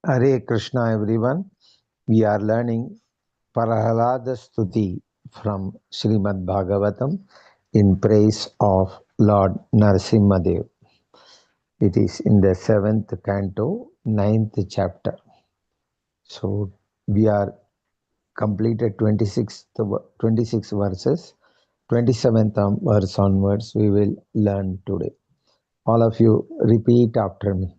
Hare Krishna, everyone. We are learning Prahalada Stuti from Srimad Bhagavatam in praise of Lord Narasimhadev. It is in the 7th canto, 9th chapter. So we are completed 26 verses, 27th verse onwards we will learn today. All of you repeat after me.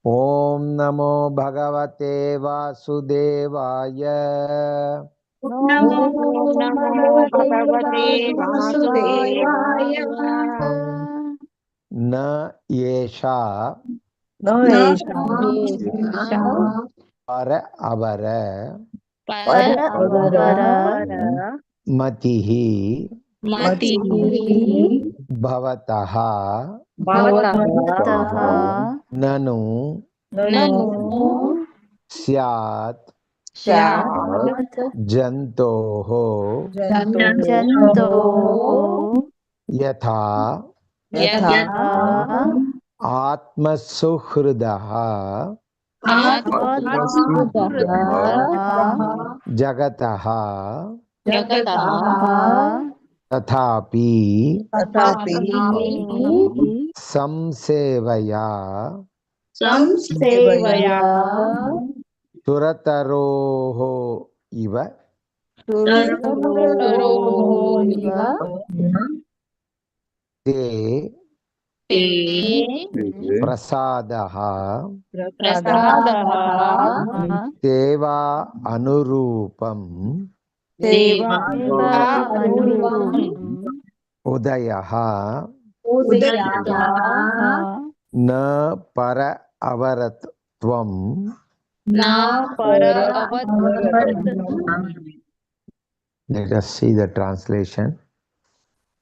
Om Namo Bhagavate Vasudevaya. Namo Bhagavate Vasudevaya. Na yesha para avara matihi bhavataha nanu syat jantoho yatha atmasuhrudaha jagataha tathapi samsevaya surataroho iva te prasadaha seva anurupam udayaha na para avaratvam. Let us see the translation.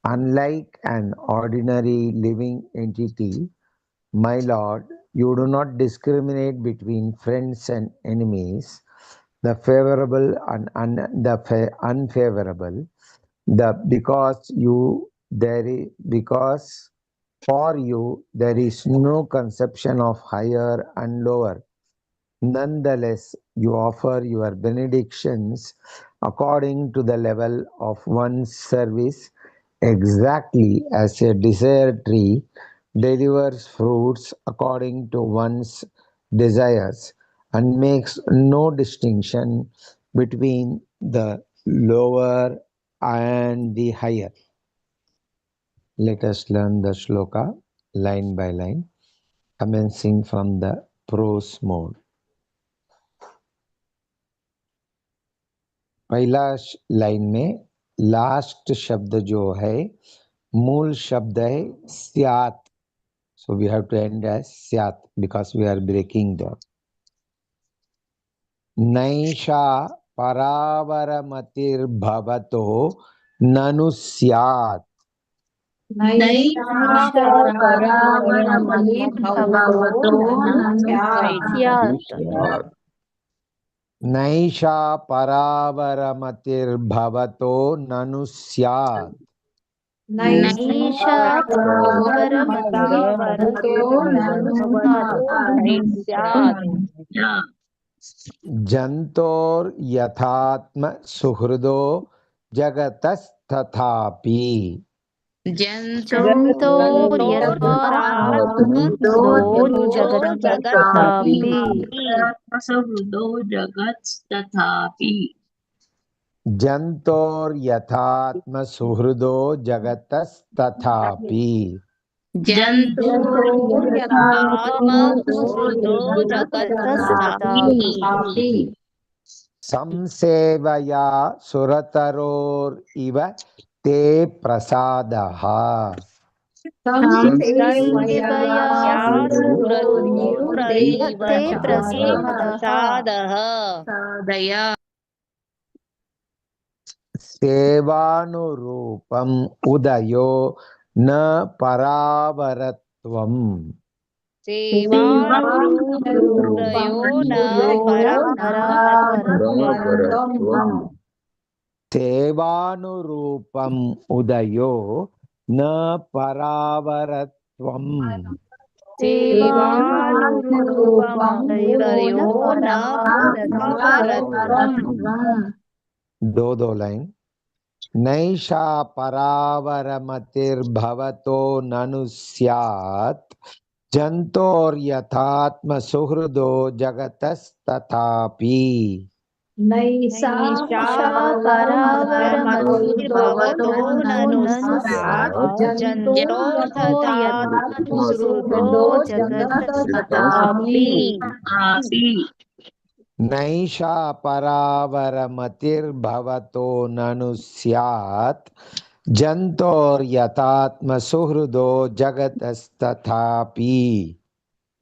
Unlike an ordinary living entity, my Lord, you do not discriminate between friends and enemies, the favorable and the unfavorable, because for you there is no conception of higher and lower. Nonetheless, you offer your benedictions according to the level of one's service, exactly as a desire tree delivers fruits according to one's desires and makes no distinction between the lower and the higher. Let us learn the shloka line by line, commencing from the prose mode. पहला line में last शब्द जो है मूल शब्द है स्यात. So we have to end as syat because we are breaking the नैषा परावरमतिर्भवतो ननु स्यात्. नैषा परावरमतिर्भवतो ननु स्यात्. जंतोर यथात्म सुहृदो जगतस्तथापि. जंतोर यथात्म सुहृदो जगतस्तथापि. संसेवया सुरतरोर इव ते प्रसादः. सेवानुरूपम् उदयो न परावरत्वम्. सेवानुरूपम् उदयो न परावरत्वम्. सेवानुरूपम् उदयो न परावरत्वम्। दो दो लाइन। नैषा परावरमतिर्भवतो ननु स्यात् जन्तोर्यथात्मसुहृदो जगतस्तथापि। नैषा परावरमतिर्भवतो ननु स्यात् जन्तोर्यथात्मसुहृदो जगतस्तथापि। नैषा परावरमतिर्भवतो ननु स्यात् जन्तोर्यथात्मसुहृदो जगतस्तथापि।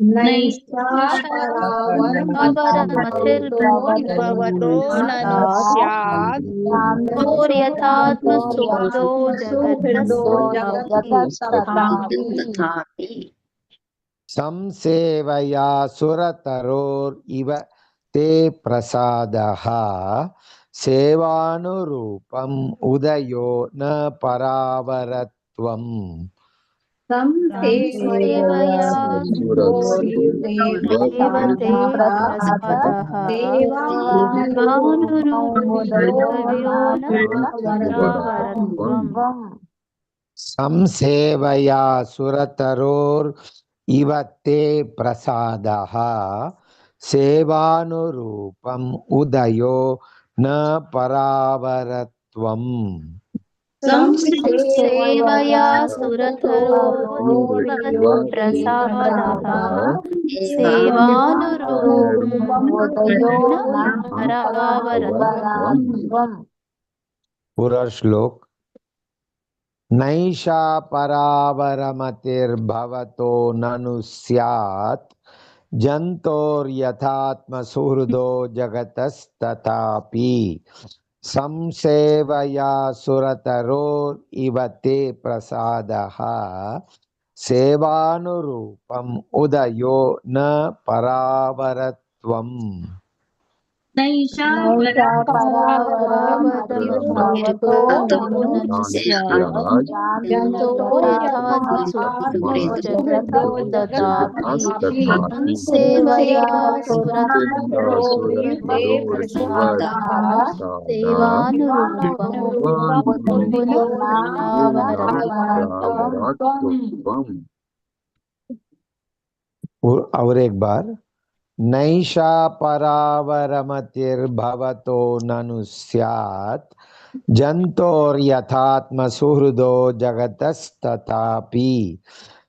नैषा परावरमतिर्भवतो ननु स्यात् जन्तोर्यथात्मसुहृदो जगतस्तथापि। संसेवया सुरतरोरिव ते प्रसादः सेवानुरूपम् उदयो न परावरत्वम्। संसेवया सुरतरोरिव प्रसादः सेवानुरूपम् उदयो न परावरत्वम्। संसेवया सुरतरोरिव ते प्रसादः सेवानुरूपम् उदयो न परावरत्वम्। संसेवया सुरतरोरिव प्रसादः सेवानुरूपम् उदयो न परावरत्वम्। पूरा श्लोक। नैषा परावरमतिर्भवतो ननु स्यात् जन्तोर्यथात्मसुहृदो जगतस्तथापि संसेवया सुरतरोरिव ते प्रसादः सेवानुरूपम् उदयो न परावरत्वम्। नैषा परावरमतिर्भवतो ननु स्यात् जन्तोर्यथात्मसुहृदो जगतस्तथापि संसेवया सुरतरोरिव प्रसादः सेवानुरूपम् उदयो न परावरत्वम्। और एक बार। नैषा परावरमतिर्भवतो ननु स्यात् जन्तोर्यथात्मसुहृदो जगतस्तथापि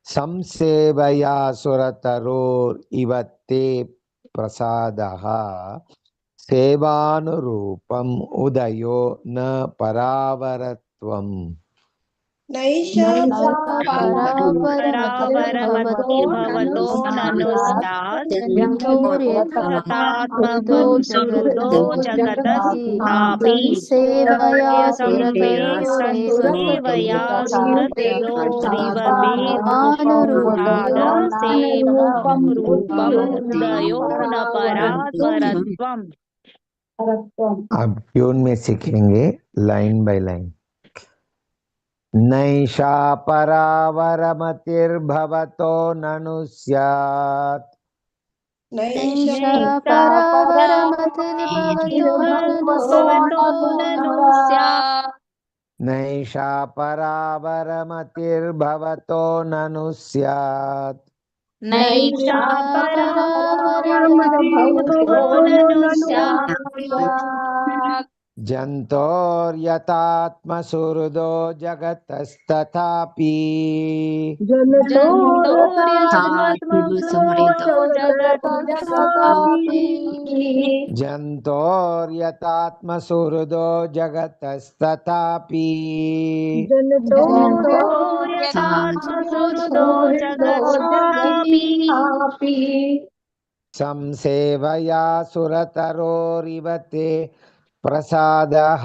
संसेवया सुरतरोरिव ते प्रसादः सेवानुरूपम् उदयो न परावरत्वम्। नैषा परावरमतिर्भवतो ननु स्यात् जन्तोर्यथात्मसुहृदो जगतस्तथापि संसेवया संसेवया सुरतरोरिव सेवानुरूपम् उदयो न परावरत्वम्। अब ट्यून में सीखेंगे line by line. नैषा परावरमतिर्भवतो ननु स्यात् नैषा परावरमतिर्भवतो ननु स्यात् नैषा परावरमतिर्भवतो ननु स्यात् नैषा परावरमतिर्भवतो ननु स्यात् जन्तोर्यथात्मसुहृदो जगतस्तथापि जन्तोर्यथात्मसुहृदो जगतस्तथापि जन्तोर्यथात्मसुहृदो जगतस्तथापि जन्तोर्यथात्मसुहृदो जगतस्तथापि संसेवया सुरतरोरिव ते प्रसादः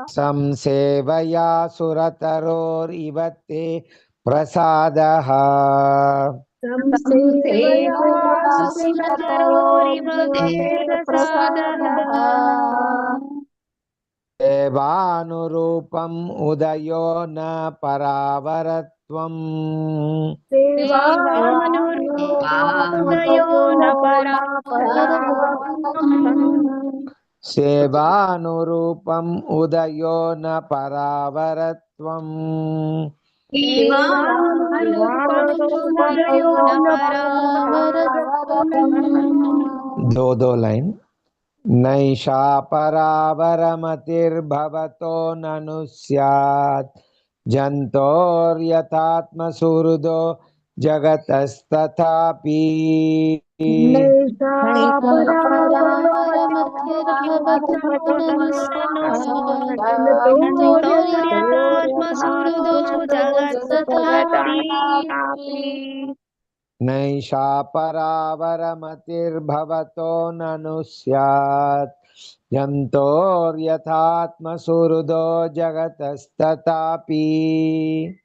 संसेवया सुरतरोरिव ते प्रसादः सुरतरोरिव ते प्रसादः। सेवानुरूपम् उदयो न परावरत्वम्। सेवानुरूपमुदयो न परावरत्वम्। सेवानुरूपम् उदयो न परावरत्वम्। सेवानुरूपमुदयो न परावरत्वम्। दो दो लाइन। नैषा परावरमतिर्भवतो ननु स्यात् जन्तोर्यथात्मसुहृदो जगतस्तथापि। जन्तोर्यथात्मसुहृदो जगतस्तथापि। नैषा परावरमतिर्भवतो ननु स्यात् जन्तोर्यथात्मसुहृदो जगतस्तथापि।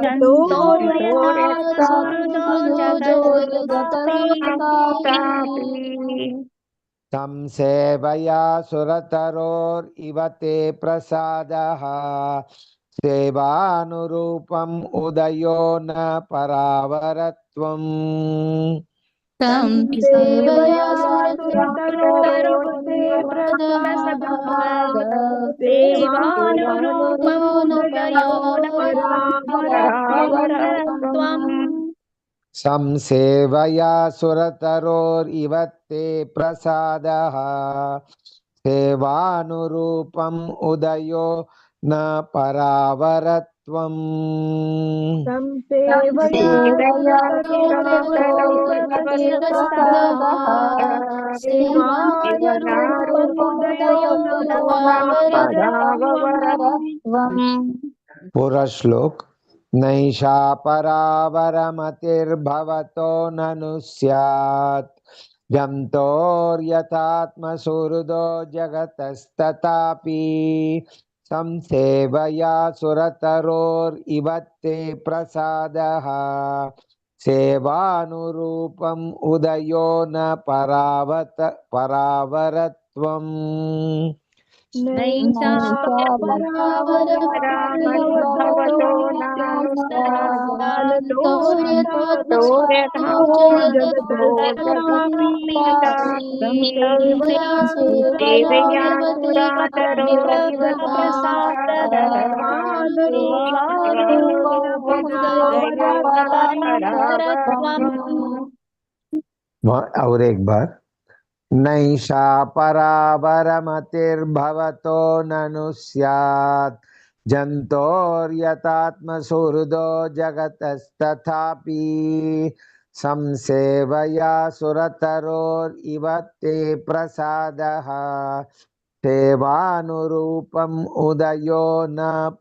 जन्तोर्यथात्मसुहृदो जगतस्तथापि। तं सेवया सुरतरोरिव ते प्रसादः सेवानुरूपम् उदयो न परावरत्वम्। तं सेवया सुरतरोरिव सेवानुरूपमुदयो न परावरत्वम्। संसेवया सुरतरोरिव ते प्रसादः सेवानुरूपम् उदयो न परावरत्वम्। पूरा श्लोक। नैषा परावरमतिर्भवतो ननु स्यात् जन्तोर्यथात्मसुहृदो जगतस्तथापि संसेवया सुरतरोरिव ते प्रसादः सेवानुरूपम् उदयो न परावरत्वम्। नैषा परावरमतिर्भवतो ननु स्यात् और एक बार। नैषा परावरमतिर्भवतो ननु स्यात् जन्तोर्यथात्मसुहृदो जगतस्तथापि संसेवया सुरतरोरिव ते प्रसादः सेवानुरूपम् उदयो न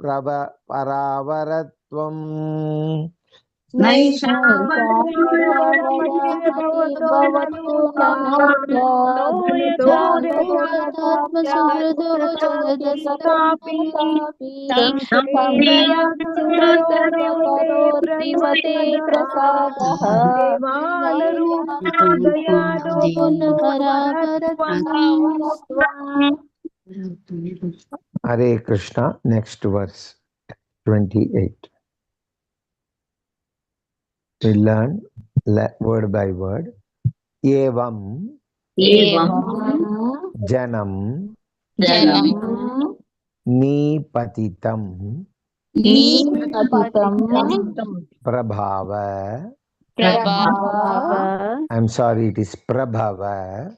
परावरत्वम्। नैषा Hare Krishna. Next verse 28. We learn word by word. Evam janam nipatitam prabhava. I'm sorry, it is prabhava.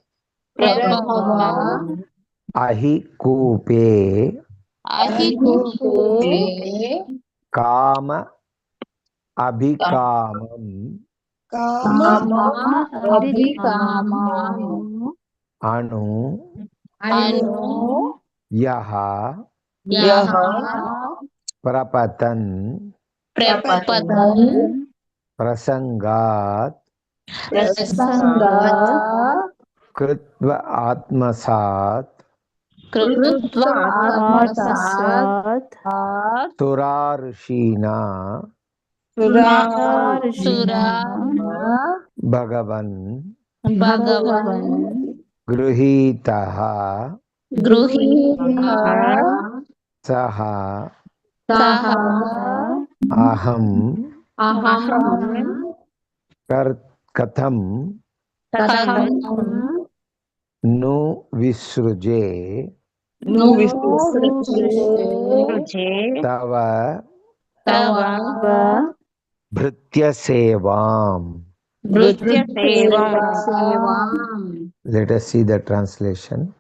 Ahi kupe kama abhikamam anu yaha prapatan prasangat krutva atmasat surarishina Bhagavan भगवन् गृहीतः गृहीतः सः सः अहं अहं कथं कथं नु विसृजे नु विसृजे तव तव भृत्यसेवाम्. भृत्यसेवाम्. Let us see the translation.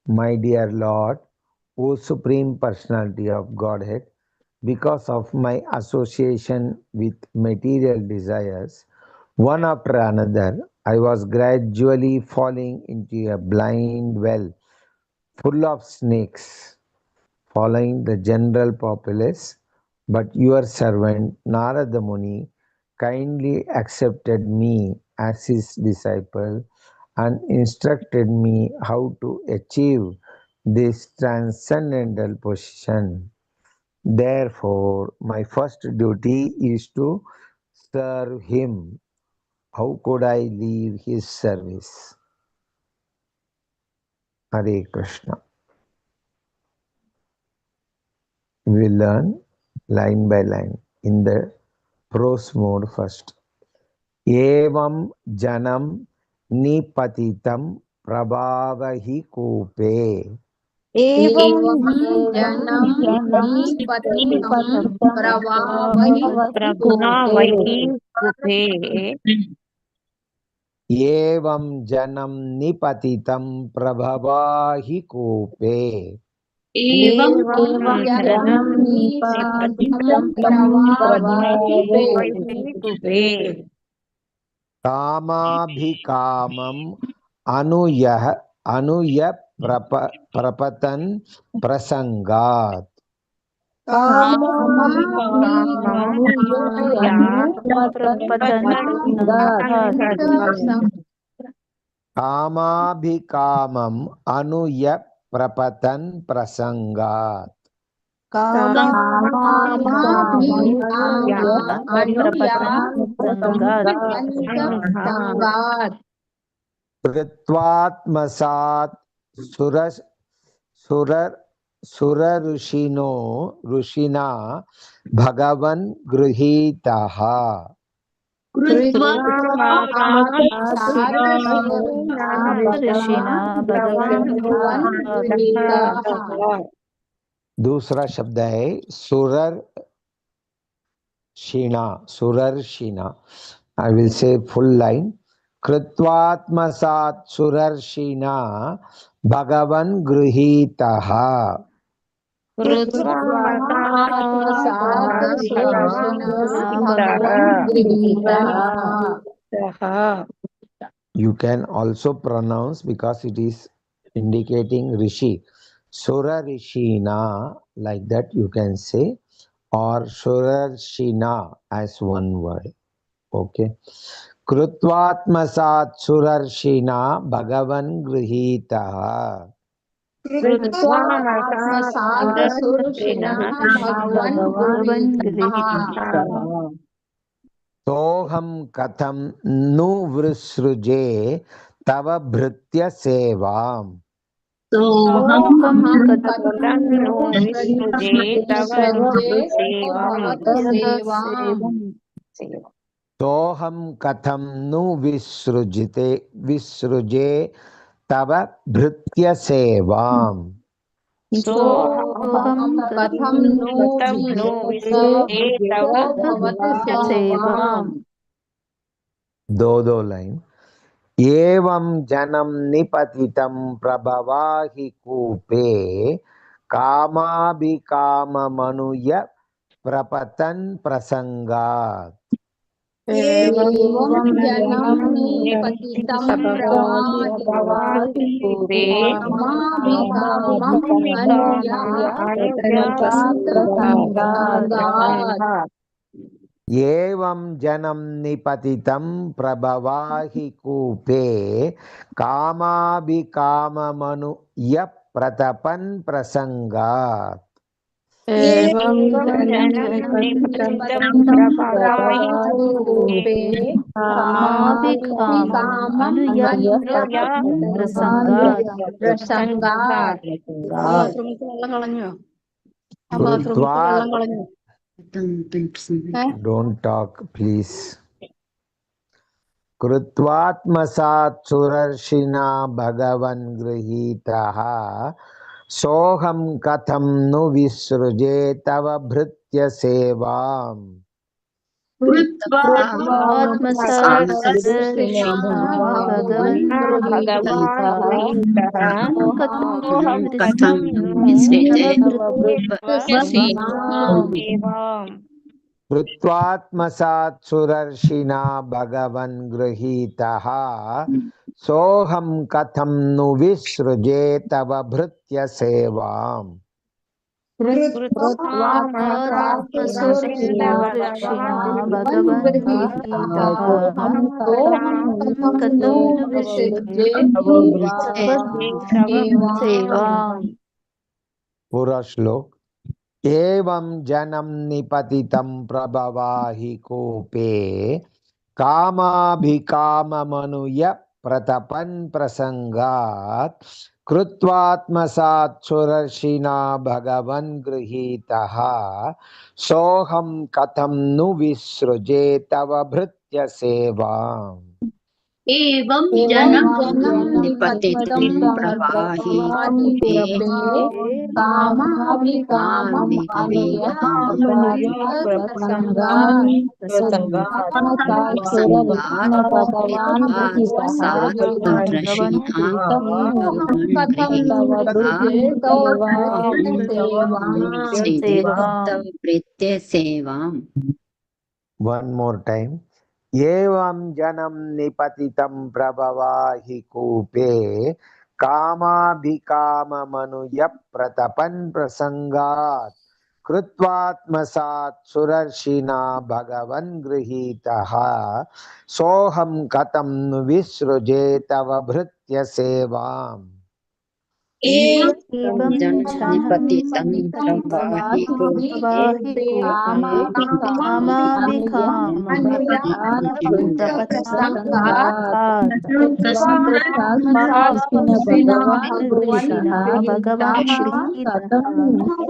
My dear Lord, O Supreme Personality of Godhead, because of my association with material desires, one after another, I was gradually falling into a blind well full of snakes, following the general populace. But your servant Narada Muni kindly accepted me as his disciple and instructed me how to achieve this transcendental position. Therefore, my first duty is to serve him. How could I leave his service? Hare Krishna. We will learn line by line in the prose mode first. Evam janam nipatitam prabhavahi kupe. एवं जनं निपतितं प्रभावहि कूपे. एवं जनं निपतितं प्रभवाहि कूपे. एवं जनं निपतितं प्रभावहि कूपे. कामाभिकामम् अनुयः अनुय प्रपतन् प्रसंगात्. कामाभिकामम् अनुय प्रपतन् प्रसंगात्. कृत्वात्मसात् सुर सुर सुरऋषिनो ऋषिणा भगवन् गृहीतः. दूसरा शब्द है सुरर षिणा. सुरर्षिणा. I will say full line. कृत्वात्मसात् सुरर्षिणा भगवन् गृहीतः. You can also pronounce because it is indicating rishi. Sura rishina, like that you can say, or surarshina as one word. Okay. Krutvatmasat surarshina bhagavan grihita. Soham katham nu vrusruje tava bhritya sevam. सोऽहं कथं नु विसृजे तव सेवाम्. सोऽहं कथं नु विसृजिते विसृजे तव भृत्य सेवाम्. सोऽहं कथं नु विसृजे तव सेवाम्. दो दो लाइन. एवं जनं निपतितं प्रभवाहि कूपे कामाभिकाममनुय प्रपतन् प्रसंगात्. एवं जनं निपतितं प्रवाहि कूपे कामाभिकामम् अनुया प्रसंगात्. एवं जनं निपतितं प्रभवाहि कूपे कामाभिकाममनुय प्रतपन् प्रसंगात्. एवं एवं जनं जनं निपतितं निपतितं प्रवाहि प्रवाहि कूपे कूपे कामाभिकामम् कामाभिकामम् अनुय अनुया प्रसङ्गात् प्रसङ्गात्. ബാത്റൂമിൽ വെള്ളം കളഞ്ഞോ? ആ ബാത്റൂമിൽ Krutva, വെള്ളം കളഞ്ഞോ? ഏ don't talk, please. Krutvatmasat surarshina bhagavan grihitah सोऽहं कथं नु विसृजे तव भृत्य सेवाम्. आत्मसात् सुदर्शिना भगवन् भगवान् गृहीतः गृहीतः कथं सोऽहं कथं कथं नु तव सेवाम्. कृत्वात्मसात् सुरर्षिणा भगवन् गृहीतः सोऽहं कथं नु विसृजे तव भृत्य सेवाम्. आत्मसात् सुदर्शिना भगवन् गृहीतः कथं नु विसृजे तव सेवाम्. पूरा श्लोक. एवं जनं निपतितं प्रभवाहि कूपे कामाभिकाममनुय प्रतपन् प्रसङ्गात् कृत्वात्मसात् सुरर्षिणा भगवन् गृहीतः सोऽहं कथं नु विसृजे तव भृत्य सेवाम्. एवं एवं जनं जनं निपतितं निपतितं प्रवाहि प्रवाहि कूपे कूपे कामाभिकामम् अनुया प्रसङ्गात् प्रसङ्गात् कृत्वात्मसात् सुदर्शिना भगवन् कथं नु गृहीतः विसृजे तव भृत्य सेवाम्. विसृजे तव भृत्यसेवाम्. One more time. एवं जनं निपतितं प्रभवाहि कूपे कामाभिकाममनुय प्रतपन् प्रसङ्गात् कृत्वात्मसात् सुरर्षिणा भगवन् गृहीतः सोऽहं कथं नु विसृजे तव भृत्य सेवाम्. एवं एवं जनं जनं निपतितं निपतितं प्रवाहि कूपे प्रवाहि कूपे कामाभिकामम् प्रपथसङ्गात् ऋषिणा भगवान् गृहीतः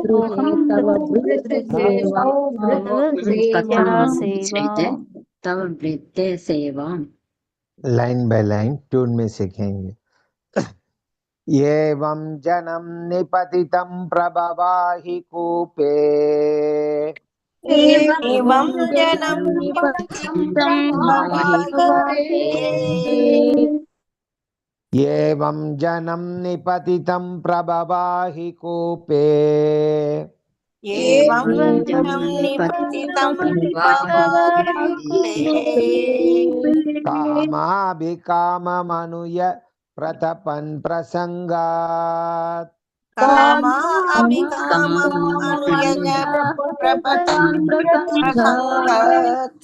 सोऽहं कथं तव कथं सेवाम्. तव भृत्यसेवाम्. लाइन बाय लाइन ट्यून में सीखेंगे. एवं जनं निपतितं प्रभवाहि कूपे एवं जनं निपतितं प्रवाहि प्रवाहि एवं जनं निपतितं प्रभवाहि कूपे एवं एवं जनं जनं निपतितं निपतितं प्रवाहि प्रवाहि कूपे कामाभिकाममनुय प्रतपन् प्रसङ्गात् कामा अभिकामम् अनुयज प्रपतन् प्रसङ्गात्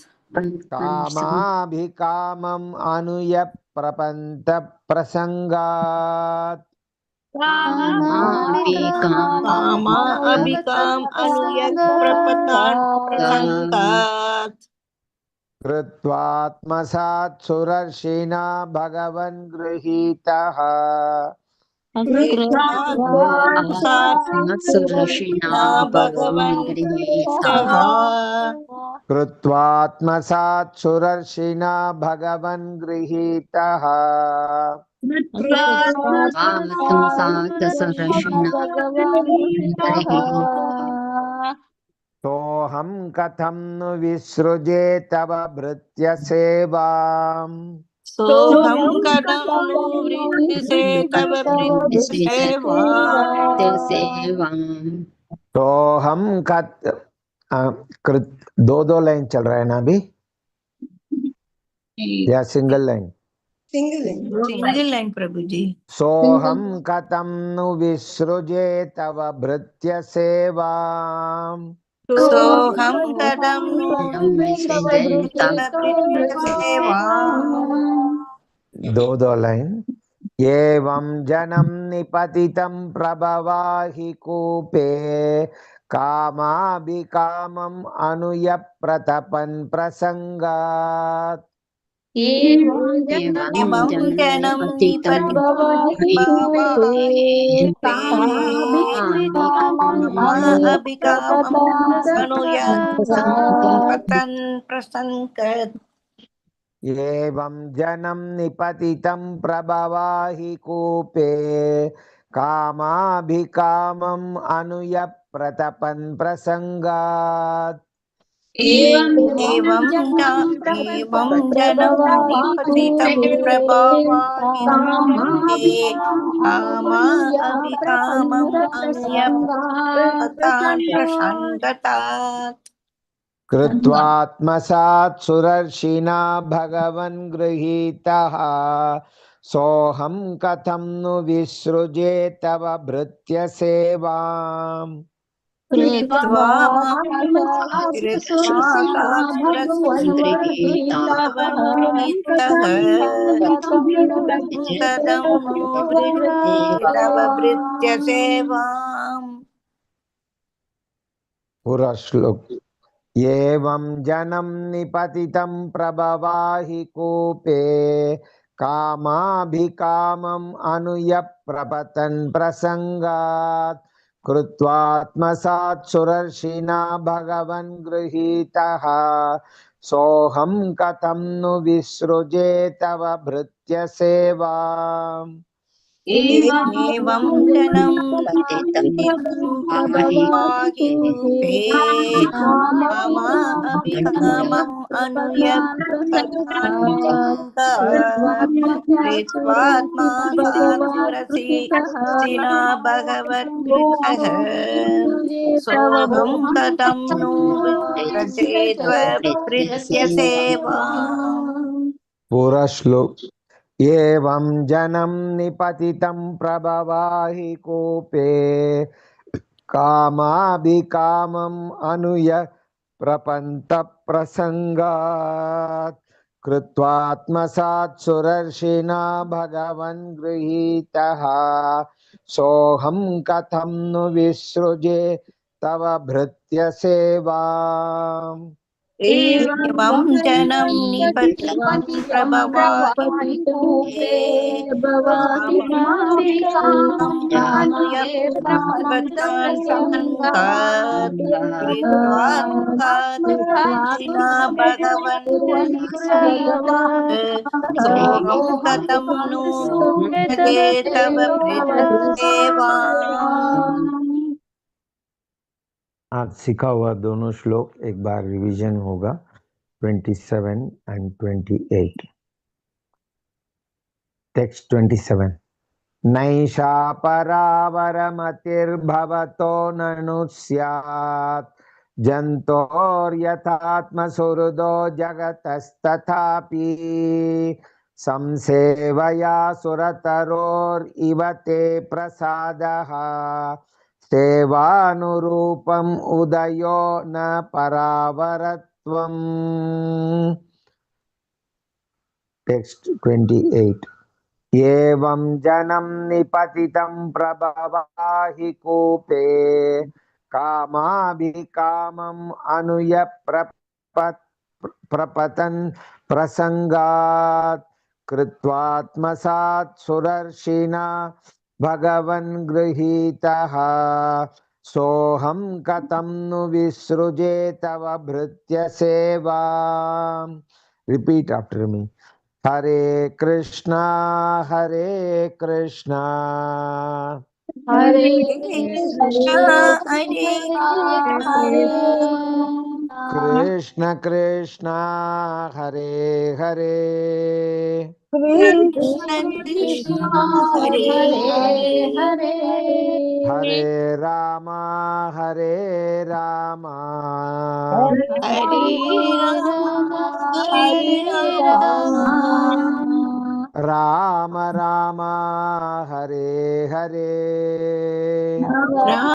कामाभिकामम् अनुय प्रपन्त प्रसङ्गात् कामा अभिकाम अनुयज प्रपतान् प्रसङ्गात् कृत्वात्मसात् सुरर्षिणा भगवन् गृहीतः कृत्वात्मसात् सुरषिणा भगवन् भगवन् गृहीतः गृहीतः कृत्वात्मसात् सुरर्षिणा भगवन् गृहीतः आत्मसात् सुरषिणा गृहीतः सोऽहं कथं नु विसृजे तव भृत्य सेवाम्. सोऽहं कथं नु वृत्तिसे तव भृत्यसेवाम्. सेवाम्. सोऽहं कथ कृत दो दो लाइन चल रहा है ना अभी या सिंगल लाइन? सिंगल लाइन प्रभु जी. सोऽहं कथं नु विसृजे तव भृत्य सेवाम्. सोऽहं कथं नु विसृजे तव भृत्यसेवाम्. दो दो लाइन. एवं जनं निपतितं प्रभवाहि कूपे कामाभिकामम् अनुय प्रतपन् प्रसङ्गात्। एवं जनं निपतितं अनुय पतन् प्रसङ्गत्। एवं जनं निपतितं प्रभवाहि कूपे कामाभिकामम् अनुय प्रतपन् प्रसङ्गात्। एवं जनं निपतितं प्रभवाहि कूपे कामाभिकामम् अनुय पतन् प्रसङ्गतात्। कृत्वात्मसात् सुरर्षिणा भगवन् गृहीतः सोऽहं कथं नु विसृजे तव भृत्यसेवाम्। पूरा श्लोक। एवं जनं निपतितं प्रभवाहि कूपे कामाभिकामम् अनुय प्रपतन् प्रसङ्गात् कृत्वात्मसात् सुरर्षिणा भगवन् गृहीतः सोऽहं कथं नु विसृजे तव भृत्यसेवाम्। एवं जनं प्रभवाहि कूपे कामाभिकामम् अनुय कृत्वात्मसात् सुरर्षिणा भगवद्गृहीतः सोऽहं कथं नु विसृजे तव भृत्यसेवाम्। पूरा श्लोक। एवं जनं निपतितं प्रभवाहि कूपे कामाभिकामम् अनुय प्रपन्त प्रसङ्गात् कृत्वात्मसात् सुरर्षिणा भगवन् गृहीतः सोऽहं कथं नु विसृजे तव भृत्यसेवाम्। एवं जनं निपतितं प्रभवाहि कूपे कामाभिकामम् अनुय प्रपतन् प्रसङ्गात् कृत्वात्मसात् सुरर्षिणा भगवन् गृहीतः सोऽहं कथं नु विसृजे तव भृत्यसेवाम्। आज सीखा हुआ दोनों श्लोक एक बार रिवीजन होगा, 27 एंड 28। टेक्स्ट 27। नैषा परावरमतिर्भवतो ननु स्यात् जन्तोर्यथात्मसुहृदो जगतस्तथापि संसेवया सुरतरोरिव ते प्रसादः सेवानुरूपम् उदयो न परावरत्वम्। टेक्स्ट 28। एवं जनं निपतितं प्रभवाहि कूपे कामाभिकामम् अनुय प्रपतन् प्रसङ्गात् कृत्वात्मसात् सुरर्षिणा भगवन् गृहीतः सोऽहं कथं नु विसृजे तव भृत्यसेवाम्। Repeat after me. Hare Krishna Hare Krishna Hare Krishna Hare Krishna Krishna Hare Hare Krishna Krishna Hare Hare Hare Rama Hare Rama Hare Rama Hare Rama Rama Rama Hare Hare.